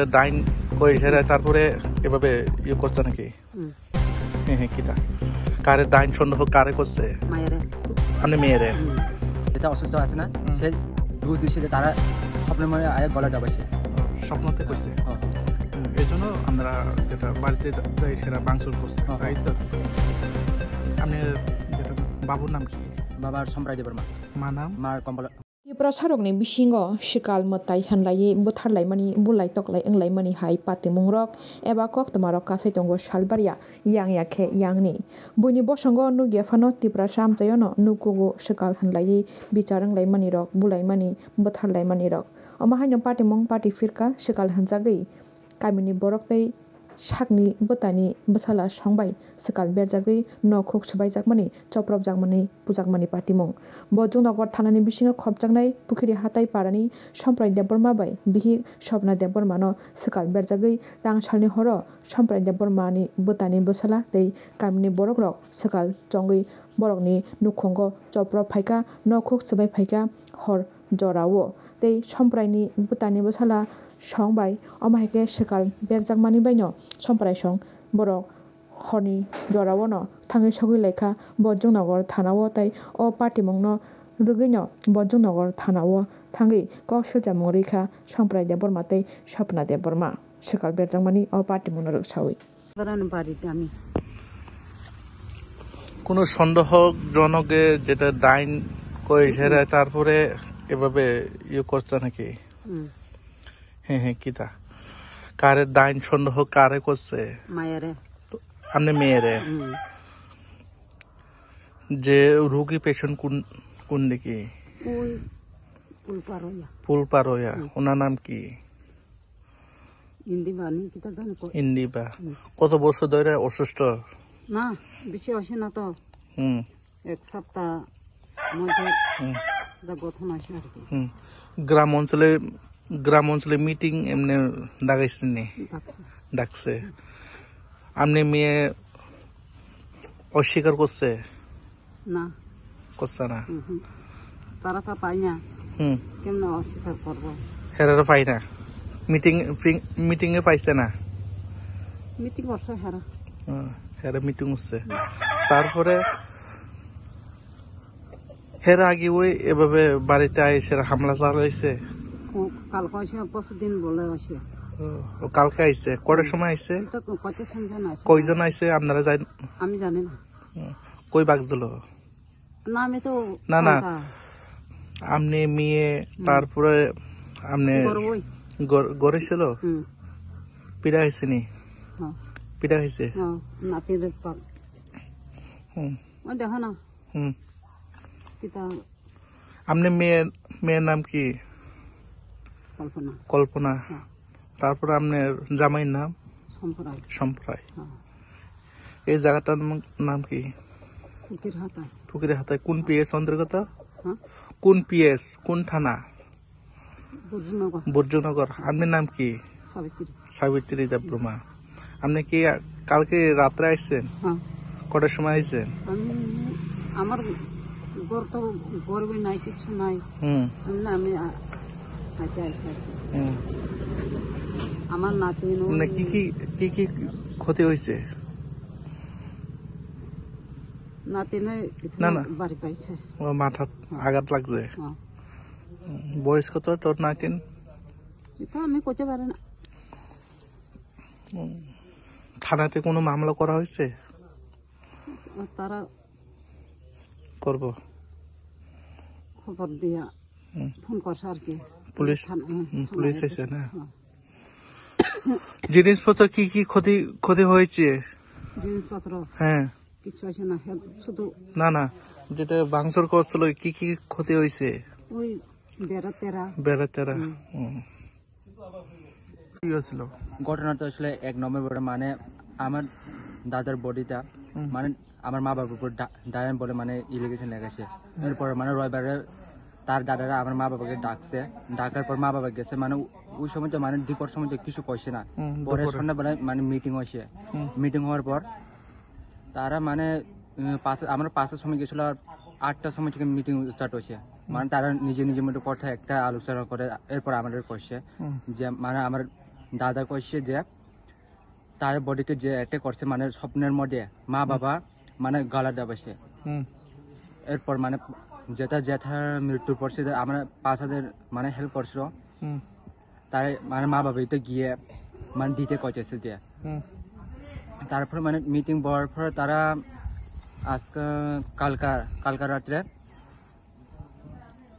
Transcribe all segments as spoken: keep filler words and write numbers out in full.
ডাইন করেছে, তারপরে এভাবে ইয়ে করছে নাকি? হুম। হ্যাঁ, হ্যাঁ, কিতা? কারে ডাইন সন্দেহ কারে করছে? মায়েরে। মানে মেয়েরে? হুম। যেটা অসুস্থ আছে না, হুম। সে দুধ দিছে যে তারা স্বপ্নের মধ্যে আয়া গলা ডাবাইছে। স্বপ্নতে কইছে? হ্যাঁ। হুম, এই জন্য আমরা যেটা বাড়িতে যা-, যাই সেটা ভাঙচুর করছে, হ্যাঁ। তাই তো? আপনি যেটা, বাবুর নাম কি? বাবার সম্প্রায় দেবর মা। মা নাম? মার কমলা। Tiprasarokni bisingo swkal mwtai hwnlaiwi butharlaimani, bulai toklai wnglaimani hai patimungrok eba koktwmarok kasai tongo salbaria yang ya khe yangni. Buini bosongo nukya phano Tiprasa amchaiono nukkugo swkal hwnlaiwi bichar wnglaimani rok, bulaimani, butharlaimani rok. Omo haino patimung pati phirkha swkal hwnjagwi kamini borok tei sakni bwtani bwsala songbai swkal berjagwi nok huk swbaijakmani chopropjakmani pujakmani patimung. Bo Jungnagar thanani bisingo khopjaknai Pukhiri Hatai parani Somprai Debbarma bai bihik Swapna Debbarmano swkal berjagwi tangsalni horo Somprai Debbarmani bwtani bwsala tei kamini borokrok swkal chongwi borokni nukhungo choprop phaikha, nok huk swbai phaikha hor jorao tei Sompraini bwtani bwsala song bai, omo hai khe swkal berjakmani baino Somprai song borok horni jorao no thangwi sogwi laikha Bojongnagar thanao tei o patimungno rwgwino Bojongnagar thanao thangwi kok silchamung rwikha Somprai Debbarma tei Swapna Debbarma swkal berjakmani o patimungno rwksawi. কোনো সন্দেহজনকে যেটা ডাইন করেছে, হুম। তারপরে এভাবে ইয়ে করছে নাকি? হুম। হ্যাঁ, হ্যাঁ, কিতা? কারে ডাইন সন্দেহ কারে করছে? মায়েরে। তো, আপনি মেয়েরে? হুম। যে রুগী পেশেন্ট কোন, কোন দিকে? ওই পুল পার হইয়া। পুল পার হইয়া। হুম। ওনার নাম কি? ইন্দিবা নি কিতা জানি কো। ইন্দিবা। হুম। কত বছর ধরে অসুস্থ? না, বেশি অসে না তো। হুম। এক সপ্তাহ মধ্যে হুম। যা গঠন আসে আর কি। হুম। গ্রাম অঞ্চলে, গ্রাম অঞ্চলে মিটিং এমনি ডাকাইছে নি? ডাকছে। ডাকছে। আপনি মেয়ে অস্বীকার করছে? না। করছে না? হুম, হুম। তারা তো পাই না। হুম। কেমনে অস্বীকার করবো? হেরারও পাই না। মিটিং, পিং-, মিটিং এ পাইছে না? মিটিং করছে হেরা। হুম, হেরা মিটিং হচ্ছে। তারপরে হেরা আগে ওই এভাবে বাড়িতে আইসে হামলা চালাইছে? ও, কালকে আইসে, পরশু দিন বলে আইসে। ও, ও কালকে আইসে। কটার সময় আইসে? এটা ক-, কত সন্ধ্যা না আইসে? কয়জন আইসে আপনারা জান-, আমি জানি না। হুম। কই বাগজলো? না, আমি তো না, না। ফাঁকা। আপনি মেয়ে, হুম। তারপরে আপনি ঘর ওই। ঘর, ঘরে ছিল? হুম। পিড়া হয়েছে নি? হ্যাঁ। পিড়া হয়েছে? হ্যাঁ, নাতির পাক। হুম। ওই দেখো না। হুম। কিতা? আপনি মেয়ের, মেয়ের নাম কি? কল্পনা। কল্পনা। হ্যাঁ। তারপরে আপনার জামাইর নাম? সম্প্রায়। সম্প্রায়। হ্যাঁ। এই জায়গাটার নাম, নাম কি? পুকুর হাতায়। পুকুর হাতায়। কোন পিএস অন্তর্গত? হ্যাঁ? কোন পিএস? কোন থানা? বুর্জনগর। বুর্জনগর। আপনার নাম কি? সাবিত্রী। সাবিত্রী দেববর্মা। আপনি কি কালকে রাত্রে আসছেন? হ্যাঁ। কটার সময় আইছেন? আমি, আমার ঘর তো গরিব নাই, কিছু নাই। হুম। আমি না, আমি আ-, আইতে আইসি আর কি। হুম। আমার নাতি নু মানে কি কি, কি কি ক্ষতি হয়েছে? নাতি নয় না, না। বাড়ি পাইছে। ও মাথাত হ্যাঁ। আঘাত লাগছে। হ্যাঁ। হুম, বয়স কত তোর নাতিন? এটা আমি কইতে পারি না। হুম। থানাতে কোনো মামলা করা হয়েছে? তারা করব। খবর দিয়া হুম। ফোন করছে আর কি। পুলিশ? থানা, হুম, হুম, থানায় পুলিশ এসে। এসে না? হ্যাঁ। জিনিসপত্র কি কি ক্ষতি, ক্ষতি হয়েছে? জিনিসপত্র? হ্যাঁ। কিছু হয়েছে না, হ্যাঁ, শুধু না, না, যেটা ভাঙচুর করছিল, কি কি ক্ষতি হয়েছে? ওই বেড়া টেরা। বেড়া টেরা। হুম। হুম। কি হয়েছিল? ঘটনা তো আসলে এক নভেম্বরে মানে আমার দাদার বডিটা হুম। মানে আমার মা বাবার উপর ডা-, ডায়ান বলে মানে এলিগেশন লেগেছে। হুম। এরপরে মানে রবিবারে তার দাদারা আমার মা বাবাকে ডাকছে, ডাকার পর মা বাবা গেছে মানে ও-, ওই সময় তো মানে দুপুর সময় তো কিছু কইছে না। হুম, পরে দুপুরে। সন্ধ্যাবেলায় মানে মিটিং হয়েছে। হুম। মিটিং হওয়ার পর তারা মানে, উম, পাঁচ, আমরা পাঁচটার সময় গেছিল, আর আটটার সময় থেকে মিটিং স্টার্ট হয়েছে। হুম। মানে তারা নিজে নিজের মধ্যে কথা একটা আলোচনা করে এরপর আমাদের করছে হুম। যে মানে আমার দাদা কইছে যে তার বডিকে যে অ্যাটাক করছে, মানে স্বপ্নের মধ্যে মা হুম। বাবা মানে গলা দাবাইছে। হুম। এরপর মানে যেটা জেঠার মৃত্যুর পর সে আমরা পাঁচ হাজার মানে হেল্প করছিল। হুম। তাই মানে মা বাবাই তো গিয়ে মানে দিতে কইতেছে যে। হুম। তারপর মানে মিটিং বওয়ার পর তারা আজকে কালকা, কালকা রাত্রে,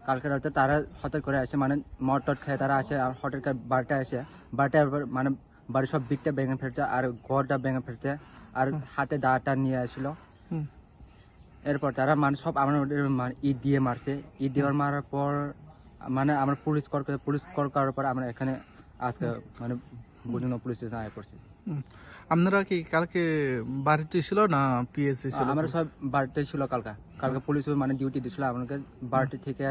কালকা রাত্রে তারা হঠাৎ করে আসে, মানে মদ টদ খেয়ে তারা আসে, আর হঠাৎ করে বারোটায় আসে। বারোটায় আবার মানে বাড়ির সব ভিতটা ভেঙে ফেলছে, আর ঘরটা ভেঙে ফেলছে, আর হুম। হাতে দাটা নিয়ে আসছিল। হুম। এরপর তারা মানে সব আমার ওদের মানে ইট দিয়ে মারছে। ইট দিয়ে হুম। মারার পর মানে আমরা পুলিশ কল করে, পুলিশ কল করার পর আমরা এখানে আজকে হুম। মানে বুধুনো পুলিশ স্টেশন আয় করছি। হুম। আপনারা কি কালকে বাড়িতে ছিল না পিএসসি ছিল? আমরা সব বাড়িতে ছিল কালকা। কালকে হুম। পুলিশও মানে ডিউটি দিছিল আমাকে বাড়িতে হুম। থেকে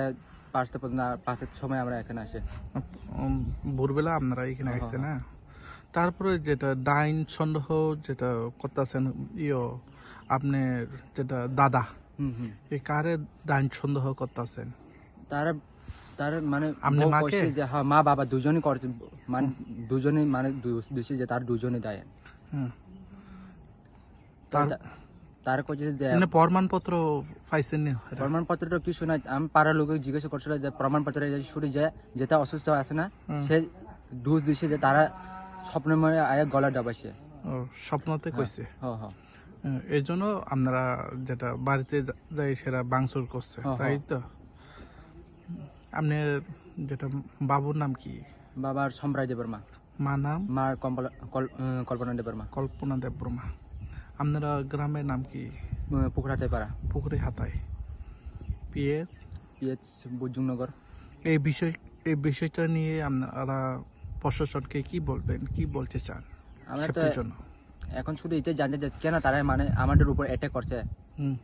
পাঁচটা পর্যন্ত, আর পাঁচটার সময় আমরা এখানে আসি। উম, ভোরবেলা আপনারা এখানে হ্যাঁ, আসছে হ্যাঁ। না? তারপরে যেটা ডাইন সন্দেহ যেটা করতেছেন, ইয়ো, আপনার যেটা দাদা, হুম, হুম। এ কারে ডাইন সন্দেহ করতেছেন? তারা, তারা মানে আপনি বউ মাকে? কইছে যে, হ্যাঁ, মা বাবা দুজনই করছে, মানে হুম। দুজনই মানে দু-, দুষী যে তার দুজনই দায়। হুম। তার তা-, তার কইছে যে মানে প্রমাণপত্র পাইছেন নি এরা? প্রমাণপত্র তো কিছু নাই। আমি পাড়ার লোকে জিজ্ঞাসা করছিল যে প্রমাণপত্র এই যে শুধু যে যেটা অসুস্থ আছে না, হুম। সে দোষ দিছে যে তারা স্বপ্নের মধ্যে আয়া গলা দাবাইছে। ও, স্বপ্নতে হ্যাঁ, কইছে? হ্যাঁ, হ্যাঁ। হুম, এই জন্য আপনারা যেটা বাড়িতে যা-, যাই সেটা ভাঙচুর করছে, হ্যাঁ, তাই হ্যাঁ। তো? আপনার যেটা বাবুর নাম কি? বাবার সম্রাট দেববর্মা। মা নাম? মা কম্পল-, কল-, উম, কল্পনা দেববর্মা। কল্পনা দেববর্মা। আপনারা গ্রামের নাম কি? উম, পুকুরহাটাই পাড়া। পুকুরি হাতাই। পিএস? পিএস বুজুংনগর। এই বিষয়, এই বিষয়টা নিয়ে আপনারা প্রশাসনকে কি বলবেন, কি বলতে চান আমরা তো সেফটির জন্য? এখন শুধু এটাই জানতে চাই, কেন তারা মানে আমাদের উপর অ্যাটাক করছে? হুম।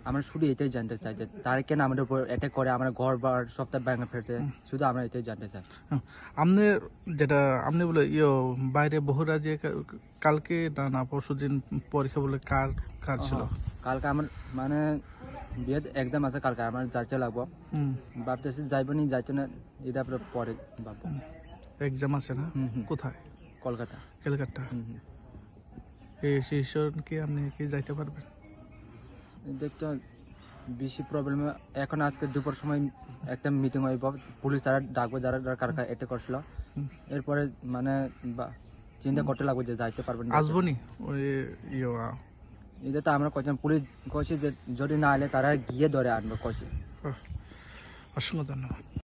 আমরা শুধু এটাই জানতে চাই যে তারা কেন আমাদের উপর অ্যাটাক করে, আমার ঘর বার সবটা ভেঙে ফেলছে, হুম। শুধু আমরা এটাই জানতে চাই। হুম। আপনি যেটা, আপনি বলে, ইয়ো, বাইরে বহুরাজ্যে কা-, কালকে না, না পরশু দিন পরীক্ষা বলে কার, কার ছিল? হ্যাঁ, কালকে আমার মানে বিএড এক্সাম আছে, কালকে আমার যাইতে লাগবো। হুম। ভাবতেছি যাইবো নি, যাইতো না, এটা পরে পরে ভাববো। হুম। এক্সাম আছে না? হুম, হুম। কোথায়? কলকাতা। কলকাতা। হুম, হুম। এই সিচুয়েশন কি আপনি কি যাইতে পারবেন? দেখতে বেশি প্রবলেম। এখন আজকে দুপুর সময় একটা মিটিং হইব, পুলিশ তারা ডাকবো যারা, যারা কার কার অ্যাটাক করছিল। হুম। এরপরে মানে বা-, চিন্তা হুম। করতে লাগবো যে যাইতে পারবেন না। আসবো নি? ওই ইয়ে, আ। এটা তো আমরা কয়েকজন পুলিশ কইছে যে যদি না এলে তারা গিয়ে ধরে আনবো কইছে। হুম। অসংখ্য ধন্যবাদ।